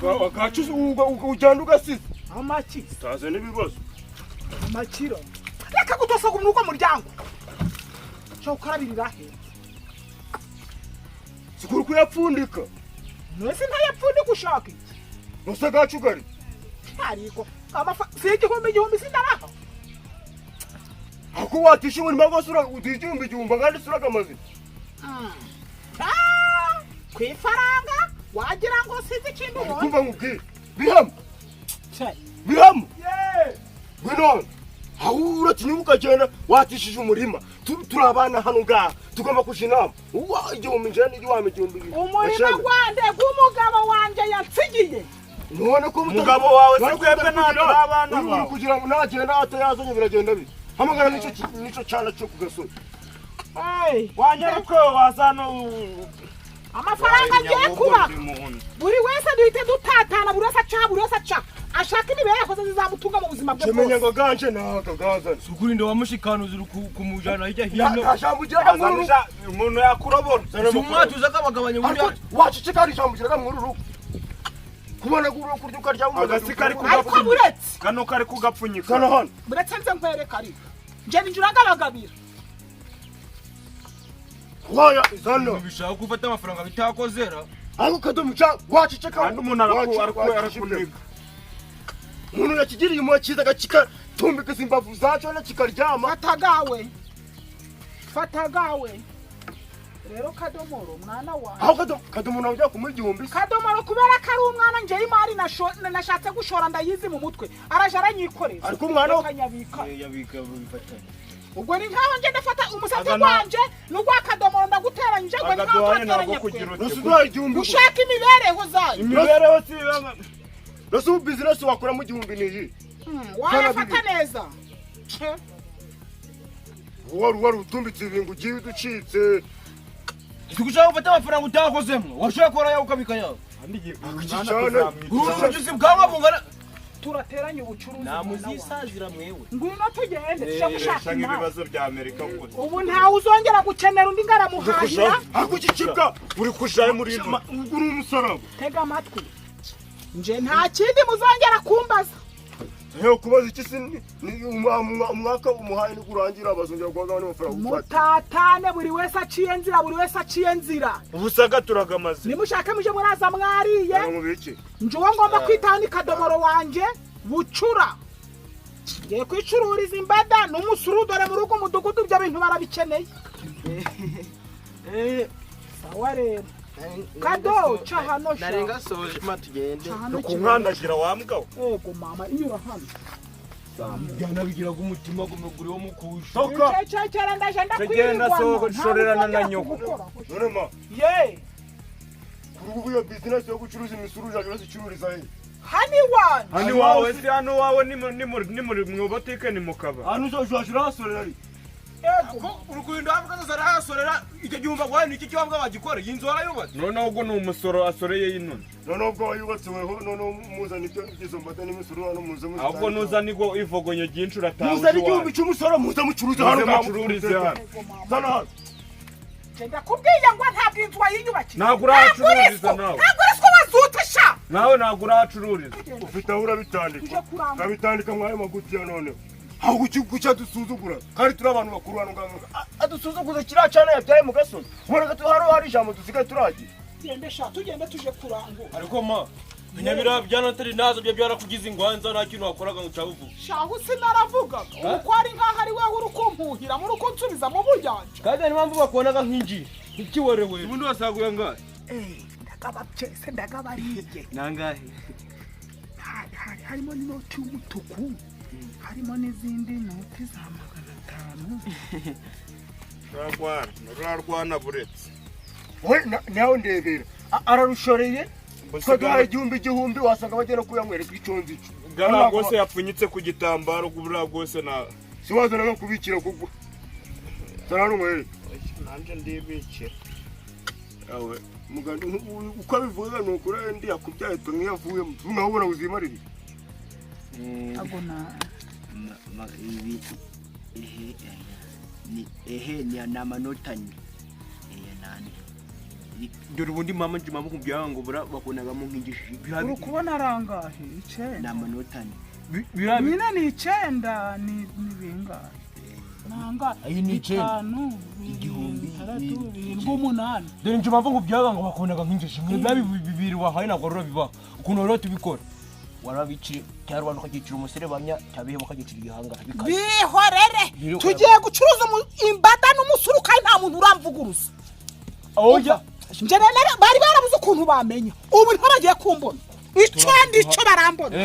Agacu ujyana ugasize. Amaki? Utaze n'ibibazo. Amakiro. Reka gutosoga umuntu uko muryango. Cyo ukarabirira he? Sikuru kuyapfundika. Mwese ntayapfundika ushaka iki? Nose gacu gari. Ariko amafa si 1000 sindaraha. Ako watisha umurima rwose uduha 1000 kandi usuraga amazi. Ku ifaranga wagira ngo sinzi ikintu ubonye. Kumva nkubwire. Bihamo. Bihamo. Ngwino. Aho uratinya ukagenda watishije umurima. Turi abana hano ngaha. Tugomba kuja inama. Uwa 1000 njana n'igiwame 1000. Umurima gwande gw'umugabo wanje yansigiye. None ko umugabo wawe se kwebwe ntabwo abana bawe. Kugira ngo nagenda atayazanye biragenda bite. Hamagara nico cyana cyo kugasozi. Hey, wanyaruko wazana amafaranga ngiye kuba. Buri wese duhite dutatana, buri wese aca, buri wese aca. Ashaka imibereho ze zizamutunga mu buzima bwe bwose. Kimenya ngo ganje naka gazana. Sukurinde wamushikanuza kumujana hirya hino. Ijambo ugira nkuru. Umuntu yakurobora. Sumwatu zakabagabanya burya. Wacicika ari ijambo ugira nkuru ruko. Kubona guru kurya ukarya agasi kari kugapfunyika. Buretse. Kano kari kugapfunyika. Kano hano. Buretse nze nkwereka ari. Nje ninjura ngabagabira. Waya zano. Bishaka gufata amafaranga bitakozera. Ako kadomo cha wacicika. Kandi umuntu arakuniga. Umuntu yakigiriye impuhwe cyiza agakika tumbika imbavu zacu na kikaryama. Fatagawe. Fatagawe. Rero Kadomoro mwana wawe. Aho Kadomoro nawe ujya kumuha 1000. Kadomoro kubera ko ari umwana nje imari nashatse gushora ndayizi mu mutwe. Araje aranyikoreza. Ariko umwana akanyabika. Yabika bifatanye. Ubwo ni nkaho nje ndafata umusatsi wanje n'ugwa Kadomoro ndaguteranyije ngo ni nkaho twateranye. Ushaka imibereho zayo. Imibereho si Nose business wakora mu 1000 niyi. Wayafata neza. Wari utumbitse ibintu ugiye uducitse. Sikushaka gufata amafaranga utakozemo. Washaka kora yawe ukabika yawe. Ubucuruzi bwawe bungana turateranye ubucuruzi. Namuzisazira mwewe. Ngwino tugende tushaka ibibazo bya Amerika gusa. Ubu ntawe uzongera gukenera undi ngaramuhahira. Ako kicibwa uri kujaye muri ino. Uri umusaraba. Tega amatwi. Nje nta kindi muzongera kumbaza. Heyo kubaza iki si ni umwaka umuhaye ni kurangira bazongera guhaga n'amafaranga ufata. Mutatane buri wese aciye nzira, buri wese aciye nzira. Ubusaga turagamaze. Nimushake muje muraza mwariye. Nje uwo ngomba kwitaho ni Kadomoro wanje bucura. Ngiye kwicururiza imbada n'umusuru dore mu rugo umudugudu ibyo bintu barabikeneye. Sawa rero. Kado cha hano sha. Narenga soje matugende. Nukunkandagira wa mbwa. Ego mama inyura hano. Byana bigira kumutima gumuguri wo mukusha. Soka. Cecera ndaje Tugenda ndakwirwa. soko shorerana na nyoko. None ma. Ye. Kuri ubu iyo business yo gucuruza imisuru jaje bazicururiza he? Hani wanje. Hani wawe si hano wawe ni muri mu botike ni mukaba. Hano uzoje urahasorera ari. Ego. Urukundo avuga ko arahasorera icyo gihumba gwaye niki kiwambwa bagikore inzu warayubatse. None ubwo ni umusoro asoreye y'inone. None ubwo wayubatse weho none muzana ibyo izo mbata n'imisuru hano muze muze. Ahubwo nuzana igo ivogonyo ryinshi urataha. Muzana 1000 cy'umusoro muze mucuruze hano mucururize hano. Zana hano. Ngenda kubwiye ngo ntabwo inzu wayiyubakiye. Ntabwo urahacururiza nawe. Ntabwo uriswa wazute sha. Nawe ntabwo urahacururiza. Ufite aho urabitandika. Urabitandika mwayo maguti ya none. Aho gucya dusuzugura kandi turi abantu bakuru hano ngaho adusuzuguza kiriya cyana yabyaye mu gasozi ubona ko hano hari ijambo dusigaye turagira. Tugende sha tugende tuje kurangura. Ariko ma binyabira byanatari nazo bya byarakugize ingwanza nta kintu wakoraga ngo cyabuvuga. Shahu sinaravugaga uko ari nkaho ari wewe uri kumpuhira muri kunsubiza mu buyanja. Kandi ni mpamvu bakonaga nk'inji ikiwerewe. Ubundi wasaguye ngahe? Ndagaba byese ndagabariye. Nangahe? Harimo n'inoti y'umutuku. Harimo n'izindi noti za 500. Rurarwana buretse. We nawe ndebera ararushoreye twaduhaye 1000 wasanga bagera kuyanywereka iconzi ico. Gara rwose yapfunyitse ku gitambaro gubura rwose na si wazana no kubikira kugwa. Tararumwe. Nanje ndibikira. Awe mugani uko abivuga nukuri ndi yakubyaye pe nkiyavuye mwabona uzimarira. Agona ibi ehe ni ehe ni namanotani ehe nani Dore ubundi mama nje mama kubyanga ngo bura bakonagamo nk'ingishi. Uri kubona arangahe? 9. Ni amanota ane. Nyine ni 9 ni bingahe? Nanga Ayi ni 9. 5 Igihumbi, 6 7 8. Dore nje mpamvu kubyanga ngo bakonaga nk'ingishi. Mwe bya bibiri wahaye ntabwo rero biba. Ukuntu rero tubikora. Warabicire cyarwanda ukagicira umuserebanya cyabihe bakagicira igihanga bikaze. Bihorere. Tugiye gucuruza imbada n'umusuru kandi nta muntu uramvuguruza. Oya. Nje bari barabuze ukuntu bamenya. Ubu niho bagiye kumbona. Icyo ndico barambona.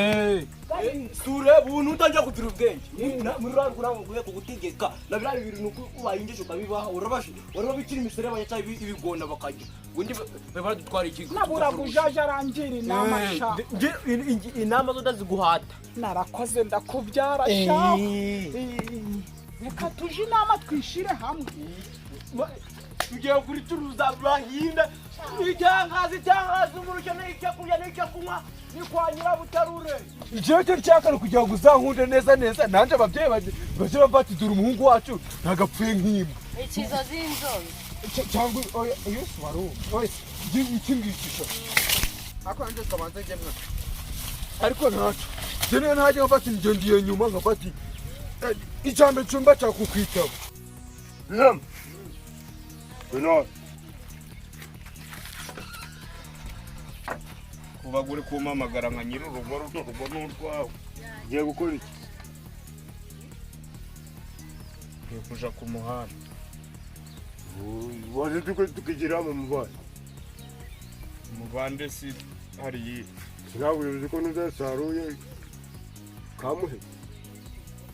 Sure buntu utangira kugira ubwenge. Muri rwanda nguye kugutegeka. Na bya bibiri nuko ubayinjeje ukabibaha urabashe. Warabicira imiserebanya cyangwa ibigona bakajya. Ubundi baradutwara iki? Nabura gujaja arangira inama sha. Inama zo ndaziguhata. Narakoze ndakubyara sha. Reka tuje inama twishire hamwe. Tugiye kuricuruza burahinda. Icyankazi cyankazi umuntu ukeneye icyo kurya n'icyo kunywa ni kwa Nyirabutarure. Igihe cyo cyakara kugira ngo uzankunde neza neza nanje ababyeyi baje bafata dore umuhungu wacu ntagapfuye nk'imbwa. Ikizo z'inzobe. Cyangwa oya Yesu waro. Oya iki ngiki sha. Ako anje kabanza gemwe. Ariko ntaco. Je niyo ntajya mfata ingendiye nyuma nkafata icambe cumba cyakukwitaba. Bihemu. Bino. Kuba guri kumamagara nka nyiri urugo runo rugo n'urwawe. Ngiye gukora iki? Ngiye kuja ku muhanda. Waje tukigira mu mubande. Umubande si hari yihe. Sinabwiye uzi ko nuzasaruye kamuhe.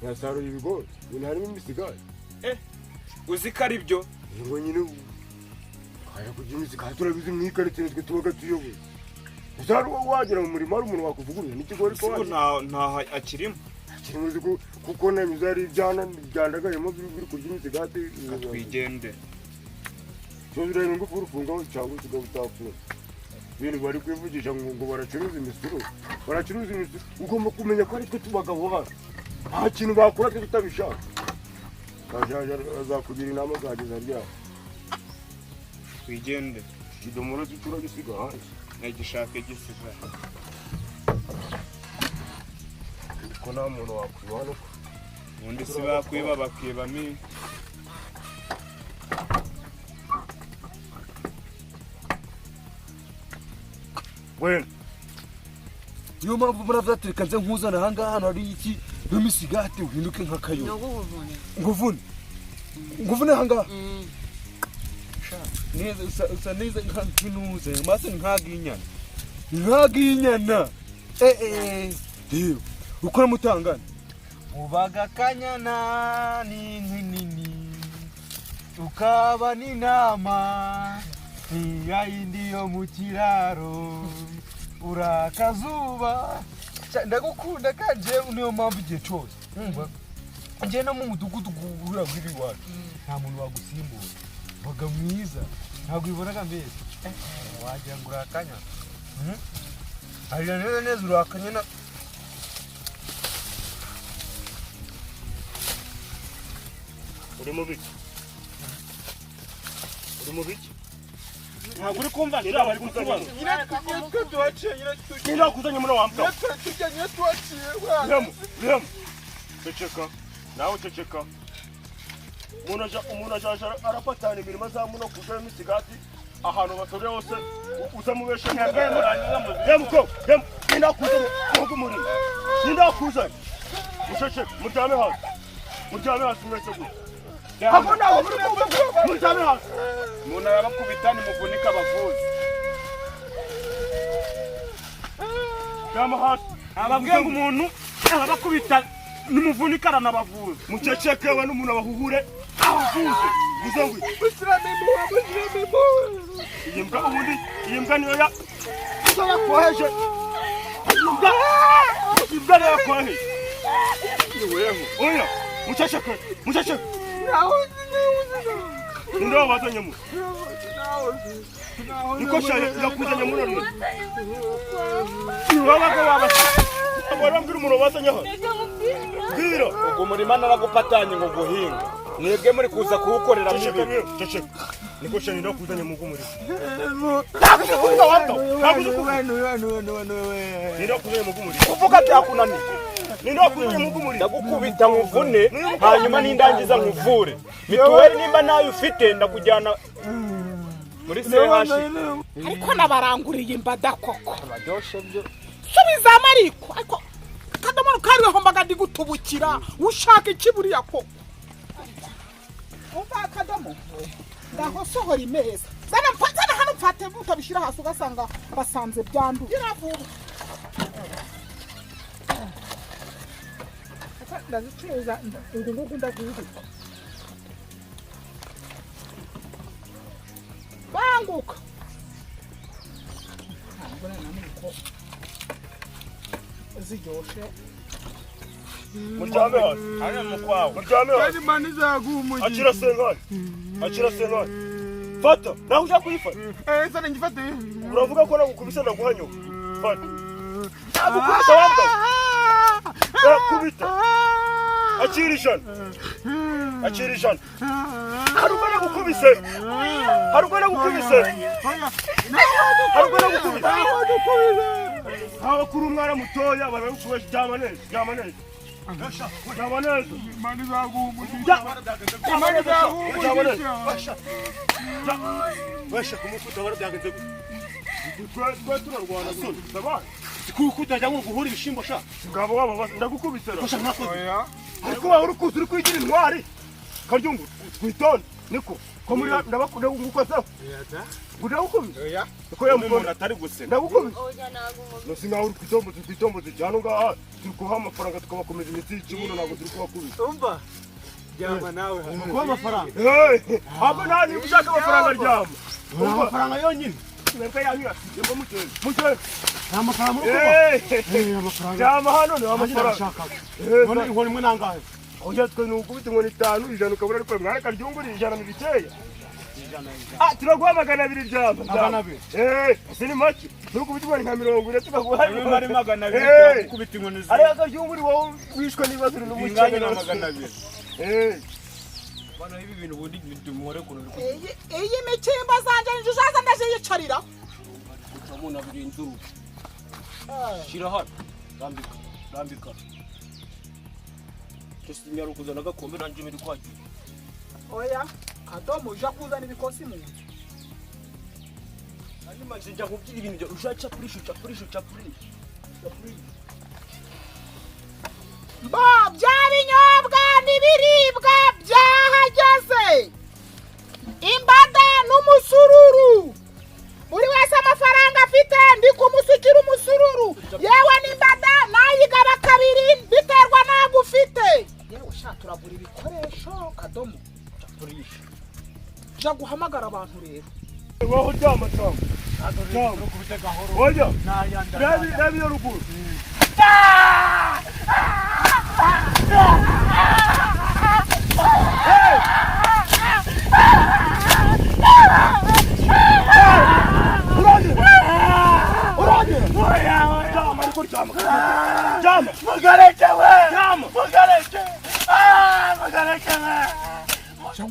Yasaruye ibigori, ibintu harimo imisigati. Uzi ko ari byo? Ngo nyine kaya kugira imisigati turabizi mu ikaritsiye twe tubaga tuyoboye. Uzari wagera mu murima hari umuntu wakuvuguruza n'ikigori ko waje. Nta akirimo. Akirimo uzi kuko nanyuze hari ibyana byandagayemo biri kurya imisigati. Twigendere. Cyo bireba ingufu urufungaho cyangwa usigaye utafunga. Ibintu bari kwivugisha ngo baracuruza imisuru. Baracuruza imisuru. Ugomba kumenya ko ari twe tubagabo hano. Nta kintu bakora twe tutabishaka. Kajaja azakugira inama zageza ryari. Twigendere. Ikidomoro cy'icura gisiga hanze. Nagishaka igisiga. Ko nta muntu wakwiba hano. Ubundi si bakwiba bakiba mi. Wena. Niyo mpamvu muravyateka nze nkuzana ahangaha hano hari iki n'imisigati uhinduke nk'akayo. Nguvune. Nguvune ahangaha. Neza usa neza nk'inuze maso nkaginyana. Nkaginyana. Reba ukora mutangana. Ubaga kanyana n'inkwi nini ukaba n'intama niya yindi yo mu kiraro urakazuba. Ndagukunda kandi niyo mpamvu igihe cyose umva njye no mu mudugudu guhura iwacu nta muntu wagusimbura. Baga mwiza ntabwo ubibonaga mbese wagira ngo urakanyana. Arira neza neza urakanyana. Uri mu biki? Uri mu biki? Ntabwo uri kumva ngira bari kukubaza. Nyine tuhaciye nyine Ngira kuzanye muri wa mbwa. tujya nyine tuhaciye. Bihemu, Bihemu. Ceceka. Nawe ceceka. Umuntu ajaje arapatana imirima zamuno kuja imisigati ahantu batore hose uzamubesha Mwebwe murangiza muzi. Bihemu ko, Bihemu. Ngira kuzanye mu murima. Ngira kuzanye. Muceceke, muryame hasi. Muryame hasi mwese gutya. Hako nawe muri kumva muryame hasi. Umuntu arabakubita nimuvunika abavuzi. Ryama hasi. Ababwiye ngo umuntu arabakubita nimuvunika aranabavuza. Muceceke we n'umuntu abahuhure abavuze. Muzongwe. Iyi mbwa ubundi iyi mbwa niyo ya yakoheje. Iyi mbwa niyo yakoheje. Weho. Oya. Muceceke. Muceceke. Ninde wabazanye mu? Niko shaye yakuzanye muri runo. Wabaga wabashe. Warambwira umuntu wabazanye hano. Bwira. Ubwo murima naragupatanye ngo guhinga. Mwebwe muri kuza kuwukorera Ceceka, ceceka. Niko shani ndakuzanye mu gumuri. Ndakuvuga wato. Ndakuzanye mu gumuri. Kuvuga byakunaniye. Ndakuzanye mu gumuri. Ndagukubita nkuvune hanyuma nindangiza nkuvure. Mituweli nimba nayo ufite ndakujyana muri CH. Ariko nabaranguriye imbada koko. Subizamo ariko. Ariko Kadomoro kariho mbaga ndi gutubukira. Ushaka iki buriya koko? Umva Kadomo. Ngaho sohora imeza. Zana mfatana hano mfate utabishyira hasi ugasanga basanze byanduye. Gira vuba. Ndazicuruza ubu ngubu ndaguhuka. Banguka. Ntabwo namenye ko ziryoshe. Muryame hasi. Hano mukwawe. Muryame hasi. Imana izaguha umugisha. Akira senkani. Akira senkani. Fata. Nawe ushaka kuyifata. Sana ngifate. Uravuga ko nagukubise ndaguha nyoko. Fata. Nagukubise wambwa. Nakubita. Akira ijana. Akira ijana. Hari ubwo nagukubise. Hari ubwo nagukubise. Hari ubwo nagukubise. Haba kuri umwana mutoya baragukubise. Ryama neza. Ryama neza. Ryama neza. Imana izaguha umugisha. Imana izaguha umugisha. Wesha kumukuta warabyagenze gute? Twe turarwana gusa. Kuko utajya ngo guhura ibishimbo sha. Ngabo waba ndagukubise. Kosha mwakoze. Ariko wawe uri kuza uri kwigira intwari. Karyungu twitonde niko. Ko muri ndabakunda ngukozeho. Ndagukubise. Oya. Niko ya mugore atari guseka. ndagukubise. Oya ntabwo nkubise. Nasi nawe uri kwitomboza twitomboza cyane ngaha turi kuha amafaranga tukabakomeza imitsi y'ikibuno ntabwo turi kubakubita. Umva. Ryama nawe hano. Kuba amafaranga. Ahubwo nta niba ushaka amafaranga ryama. Amafaranga yonyine. Mwebwe yanyu yasize mutende. Mutende. Nta mafaranga muri kuba. Amafaranga. Ryama hano ni amafaranga. Ndashakaga. None inkoni imwe nangahe? Oya twe ni ukubita inkoni 5 ijana ukabura ariko mwana karyunguri ijana ni bikeya. Ah turaguha 200 ryama. 200. Ese ni make. Nukubita inkoni nka 40 tukaguha. Ari 200 tukubita inkoni zi. Ari karyunguri wowe wishwe n'ibibazo uri n'umukene na 200. Bana ibi bintu ubundi bidumore kuno. Iyi mikimbo zanje njuzaza ndaziyicarira. Ucamuna birinzuru. Shira hano. Rambika. Rambika. Cyose kuzana agakombe nanje miri kwagira. Oya, Kadomo uja kuzana ibikosi mu nzu. Kandi maje njya kubyira ibintu bya ushaca purisha purisha purisha. Mbo bya binyobwa n'ibiribwa byahageze. Imbada n'umusururu. Buri wese amafaranga afite ndi kumusukira umusururu. Yewe n'imbada nayigaba kabiri biterwa nago ufite. Yewe sha turagura ibikoresho Kadomo. Ja guhamagara abantu rero. Wowe ryama cyangwa. Oya. Rabi rabi ruguru.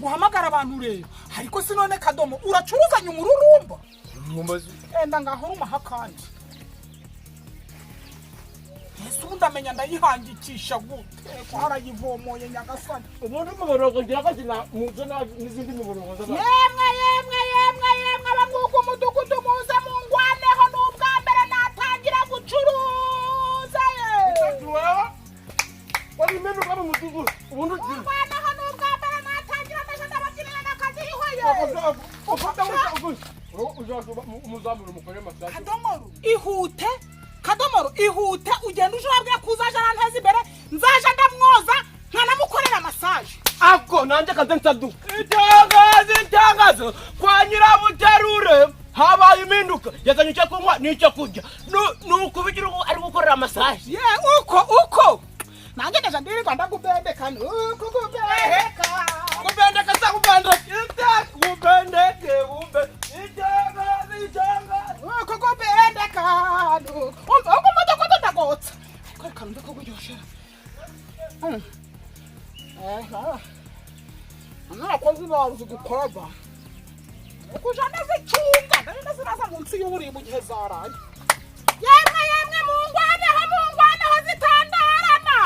Guhamagara abantu rero ariko sinone Kadomo uracuruzanya umururumba enda ngaho rumaha kandi ese ubu ndamenya ndayihangikisha gute ko harayivomoye nyagasani Ubundi umuborogo ngira akazina muzo n'izindi muborogo z'abantu. Yemwe yemwe yemwe yemwe abangugu umudugudu muze mungwaneho n'ubwa mbere natangira gucuruza ye. Wari imenuka mu mudugudu ubundi ugira. Mungwaneho n'ubwa mbere natangira ndaje ndababyinira n'akazihoye. Kadomoro ihute. Kadomoro ihute ugenda uje urabwira ko uzaje aranteza imbere nzaje ndamwoza nkanamukorera massage. Ako nanje kaze nsaduka. Itangazo itangazo kwa nyirabuterure habaye impinduka yazanye icyo kunywa n'icyo kurya nukubigira ari gukorera massage. Ye uko uko nanjye ndaje ndirirwa ndagubendeka nuko gubendeka kubendeka sa kubendeka kubendeke ube itangazo itangazo uko gubendeka umva uko mudugudu ndagotsa ariko reka numve ko buryoshera. gukora ukuja ndazicunga ndagenda ziraza munsi y'uburiri mu gihe zaraye. Yemwe yemwe mungwaneho mungwaneho zitandarana.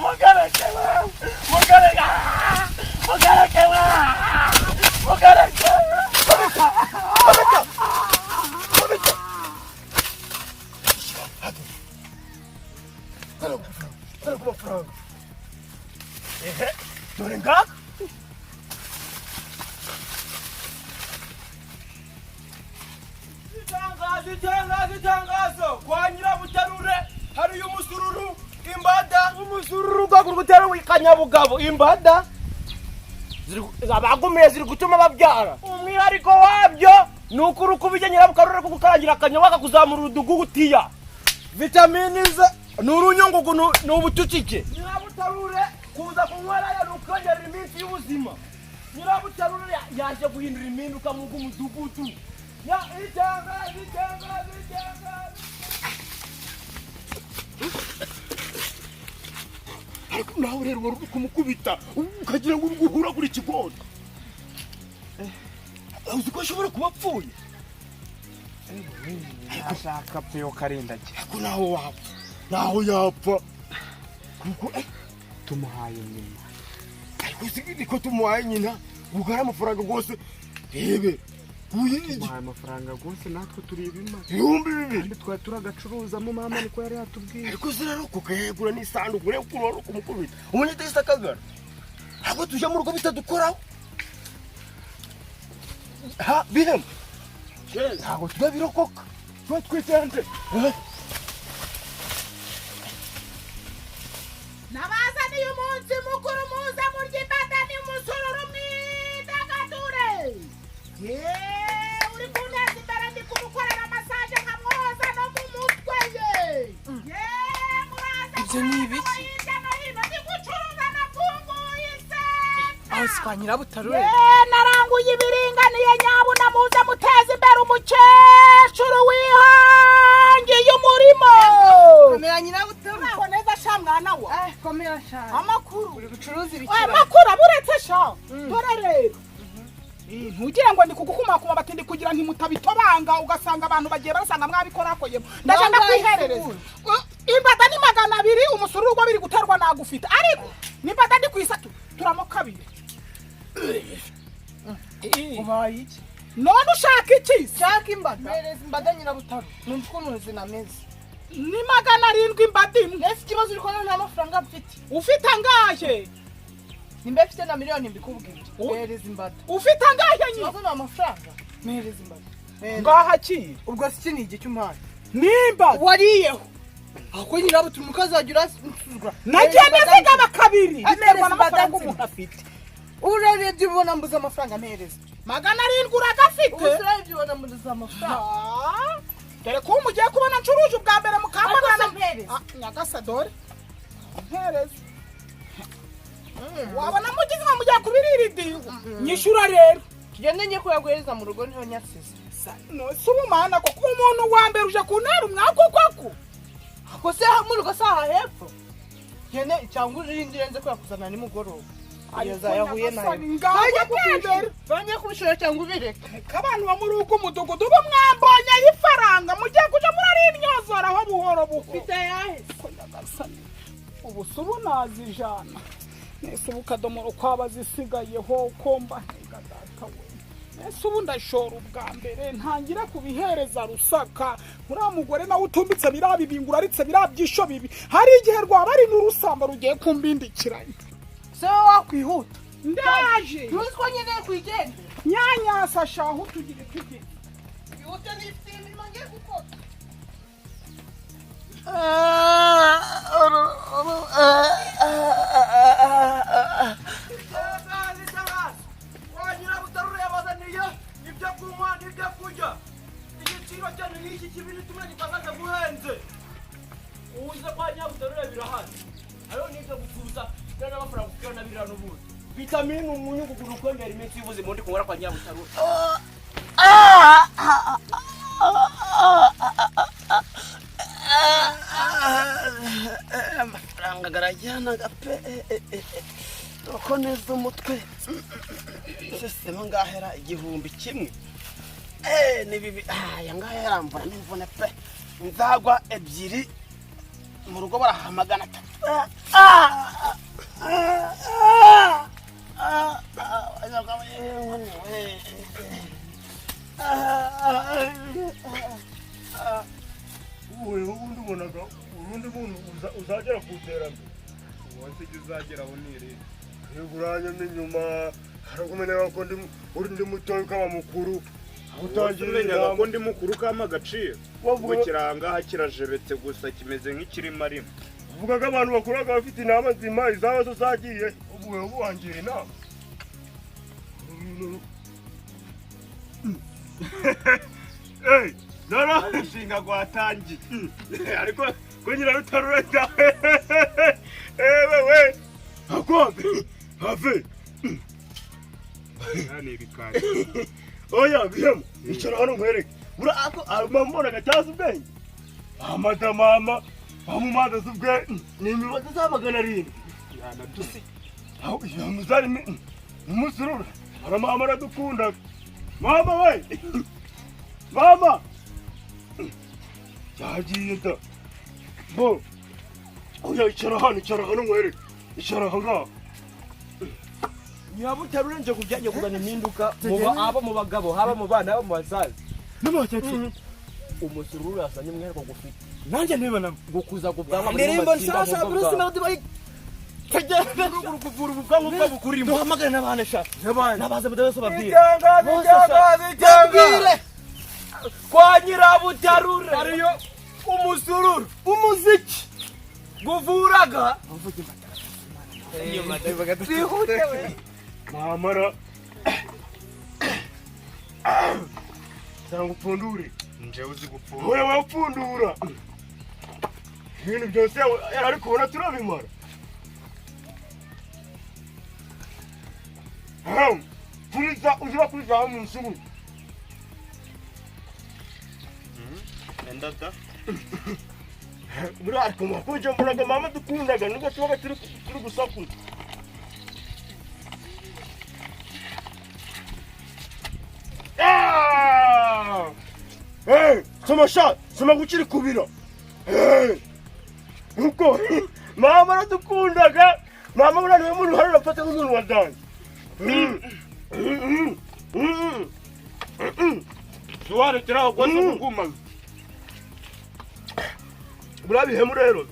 Mugareke mugareke mugareke mugareke. Ehe, dore ngaka. Itangazo, itangazo, itangazo kwa Nyirabutarure hari umusururu imbada, umusururu gwagurugutera wikanyabugabo imbada abagumiye ziri gutuma babyara. Umwihariko wabyo ni ukuri ukubijya Nyirabutarure kugukarangira akanyobwa kakuzamura udugutiya vitamini z ni urunyungugu ni ubucucike. Nyirabutarure kuza kunywera ni ukongera iminsi y'ubuzima. Nyirabutarure yaje guhindura impinduka mu mudugudu. Ya itangazo, itangazo, itangazo. Ariko nawe rero wari uri kumukubita ukagira ngo uhuragure ikigori. Uzi ko ashobora kuba apfuye. Ashaka apfe karindagira. Ariko naho wapfa, naho yapfa kuko tumuhaye nyina. Ariko niko tumuhaye nyina ubwo ari amafaranga rwose. Rebe tumuhaye amafaranga rwose natwe turi ibima 2000 kandi twari turagacuruzamo mama niko yari yatubwiye. Ariko zirarokoka yegura n'isanduku urebe ukuntu wari kumukubita umunyatesi akagara. Ntabwo tujya mu rugo bitadukoraho. Ha bihemu ntabwo tujya birokoka tuba twitanze. Nabazaniye umunsi mukuru muze murya imbada n'umusururu mwidagadure. Uri kunteza imbere ndi kumukorera masaje nkamwoza no mu mutwe ye. Muraza Ibyo ni ibiki? Hirya no hino ndi gucuruza nafunguye iseta. Aho si kwa Nyirabutarure? Naranguye ibiringaniye nyabuna muze muteze imbere umukecuru wihangiye umurimo. Komera Nyirabutarure. Uraho neza sha mwana wa. Komera sha. Amakuru. Uri gucuruza ibiki? Amakuru aburetse sha. Dore rero. Ntugira ngo ndi kugukumakuma batindi kugira ntimutabitobanga ugasanga abantu bagiye barasanga mwabikorakoyemo. Ndaje ndakwiherereza. Imbada ni 200 umusururu gwa biri guterwa nagufite. Ariko nimbada ndi kwisatu turamo kabiri. Ubaye iki? None ushaka iki? Shaka imbada. Mpereza imbada Nyirabutarure. Numva ukuntu zinameze. Ni 700 imbada imwe. Ese ikibazo uri kubona nta mafaranga mfite. Ufite angahe? Nimba mfite na miliyoni mbikubwira. Mpereza imbada. Ufite angahe nyine? Ikibazo ni amafaranga. Mpereza imbada. Ngaha ki? Ubwo si iki ni igihe cy'umuhanda. Nimba wariyeho. Ako Nyirabutarure mukazajya urasuzugura. Nagiye ndazigaba kabiri. Biterwa n'amafaranga umuntu afite. Urarebye ubona mbuze amafaranga mpereza. 700 uragafite? Ubu ubona mbuze amafaranga. Dore ko mugiye kubona ncuruje ubwa mbere mukambona. Nyagasa dore. Mpereza. Wabona mugize ngo mugiye kubirira idiho. Nyishura rero. Tugende njye kuyaguhereza mu rugo niho nyasize. No si ubumana kuko umuntu wa mbere uje kuntera umwako koko. Ako se mu rugo saha hepfo. Gende cyangwa urindire nze kuyakuzana nimugoroba. Kugeza yahuye nayo. Bajye kubishora cyangwa ubireke. Abantu bo muri ugo mudugudu bo mwambonye ifaranga mugiye kuja murarimyozora aho buhoro buhoro. Mfite yahe? Ubu subu nazijana. Nese ubu kadomoro kwaba zisigayeho komba ntega data we. Nese ubu ndashora ubwa mbere ntangira kubihereza Rusaka. Uriya mugore nawe utumbitse birabibingura aritse birabyisho bibi. Hari igihe rwaba ari n'urusamba rugiye kumbindikiranya. Se wakwihuta. Ndaje. Ntuzi ko nyine kwigendera. Nyanyasa shahu tugire tugire. Ihute nifite imirimo ngiye gukora. Kwa Nyirabutarure yabazaniye ibyo kunywa n'ibyo kurya. Igiciro cyanyu n'iki kibiri tumwe gitangaza guhenze. Uze kwa Nyirabutarure birahari. Hariho n'ibyo gucuruza n'amafaranga kugira na birano n'ubundi. Vitamini umunyu kugura ukongera iminsi y'ubuzima undi kunywera kwa Nyirabutarure. Amafaranga garajyanaga pe. Uko neza umutwe. Sisitemu ngahera 1000. Ni bibi aya ngaya yaramvura n'imvune pe. Nzagwa 2 mu rugo barahamagana 3. Ubundi ubonaga urundi muntu uzagera ku iterambere. Uwanse uzageraho ni iri. Uranyuma inyuma harakumenya ko ndi muto ukaba mukuru. Utangira ko ndi mukuru kama agaciro. Ubwo kiranga kirajebetse gusa kimeze nk'ikirima rimwe. Uvuga ko abantu bakuraga bafite inama nzima izaba zo zagiye ubu wangira inama. Hey, nara umushinga gwatangiye. Ariko ko nyirarutarureta. Wewe akombe have. Nani bikari. Oya bihemu icara hano nkwereke. Ura ako amambona gatazi ubwenge. Amata mama amumada zubwe ni imibazo za 700. Yana dusi. Aho yamuzari umusurura. Ara mama aradukunda. Mama we. Mama. Yagiye da. Bo. Oya icara hano nkwereke. Icara hano. Nyabutarure nje kujyanye kuzana impinduka mu abo mu bagabo haba mu bana haba mu basaza. N'abakecuru. Umusururu asa n'umwereko gufite. Nanjye ntibona gukuza kubwanwa. Ndirimbo nshasha Bruce Melody bari kugenda kuvura ubwanwa bwabo kurimo. Duhamagare n'abana sha. N'abaze mudaso babwire. Itangazo. Kwa Nyirabutarure hariyo umusururu umuziki guvuraga. Mamara sanga upfundure. Nje uzi gupfundura. Oya wapfundura. Ibintu byose ari kubona turabimara. Kuriza uziba kuriza mu nsugu. Endata. Buri ariko makoje mburaga mama dukundaga nubwo tubaga turi gusakuza. Hey, soma sha, soma gukiri kubira. Hey. Uko mama aradukundaga, mama uraniwe mu ruhare urafata nk'umuntu wa danje. Tuwarekera rwose kuguma. Buriya bihemu rero,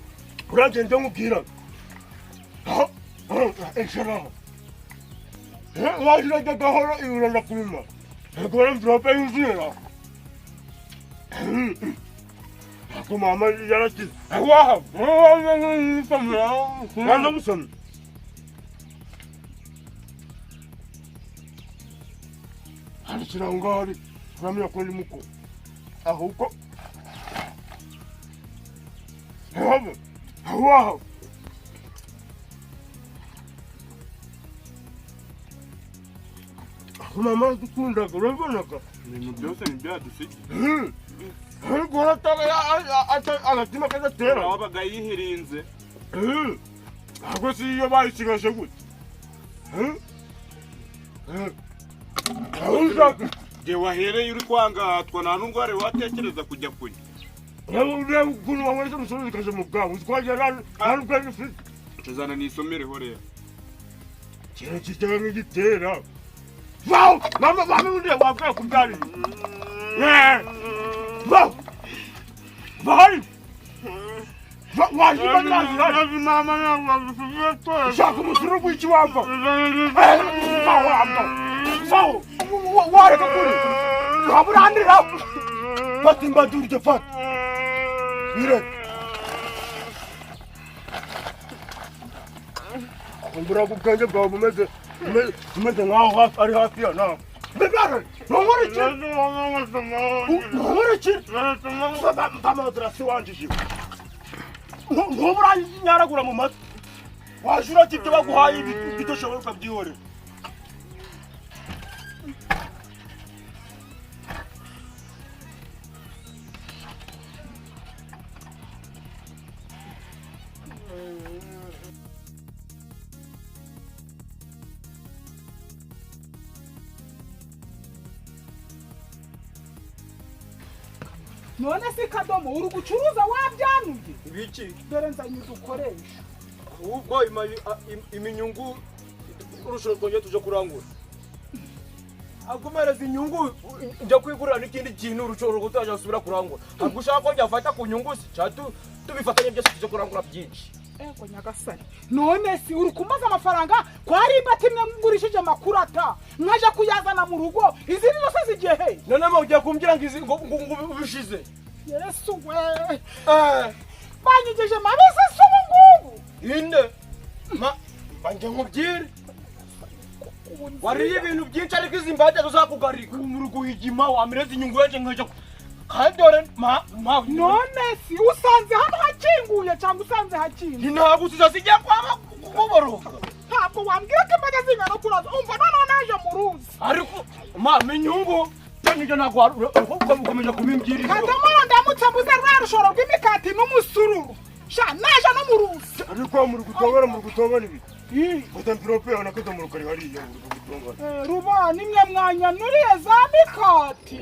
uragenda nkubwira. Eshara. Wajira gahoro ibiranda kubima. Kubona mvirope yuzuye. Ako mama yarakize. Waha. Nanda musomye. Handikira aho ngaho ari uramenya ko ndi mukuru. Ahubwo waha. Ako mama aradukundaga urabibonaga. Ibintu byose ni byadusigiye. Ariko uratanga agatima kadatera. Wabaga yihirinze. Ahubwo si iyo bayisigaje gute. Nge wahereye uri kwangahatwa nta nubwo wari watekereza kujya kunywa. Ureba ukuntu wanywese umusozi ukaje mu bwawe uzi ko wagira nta n'ubwenge ufite. Tuzana nisomereho rero. Ikintu kijyaga nk'igitera. Wow! Mama mama undi wabwaye kubyarira. Wow! Bahari! Wajibana. Shaka umusururu w'iki wamva. Wamva. Wow! Wareka kuri. Waburandira. Fata imbadurije fata. Yire. Kumbura ubwenge bwawe bumeze nkaho ari hafi ya nawe. Bebare, nongore iki? Nongore iki? Mpamagara wanjije. Ntubura nyaragura mu matwi. Wajura ati ibyo baguhaye bidashoboye ukabyihorera. None se Kadomo, uri gucuruza wabyanuye? Ibiki? Dore nzanye udukoresho. Ahubwo iminyungu urushoro twongeye tuje kurangura. Agumereza inyungu njya kwigurira n'ikindi kintu, urushoro tutaje gusubira kurangura. Ntabwo ushaka ko byafata ku nyungu se cyangwa tubifatanye byose tuje kurangura byinshi? Ego nyagasani, none si uri kumaza amafaranga ko hari imbata imwe ngurishije amakuru ata nkaja kuyazana mu rugo, izindi zose zigiye he? None ma ugiye kumbwira ngo izi ngo ubishize? Yesu we, banyigije mabisi se ubu ngubu? Inde ma banjye nkubwire, wariye ibintu byinshi, ariko izi mbata tuzakugarika mu ruguhigima wamireza inyungu yaje nkaja kandi dore ma ma. None si usanze hano hakinguye cyangwa usanze hakinguye? Ntabwo tuzazijya kwaba kuboroga. Ntabwo wambwira ko imbata zingana kuraza. Umva, noneho naje mu ruzi. Ariko ma inyungu nibyo, ntabwo ukomeje kubimbwira ibyo. Kadomoro, ndamutse mbuze rwa rushoro rw'imikati n'umusururu, sha naje no mu ruzi. Ariko muri gutongana ibi, fata mvirope yawe na Kadomoro kari hariya, muri gutongana. Ruba nimwe mwanyanuriye za mikati.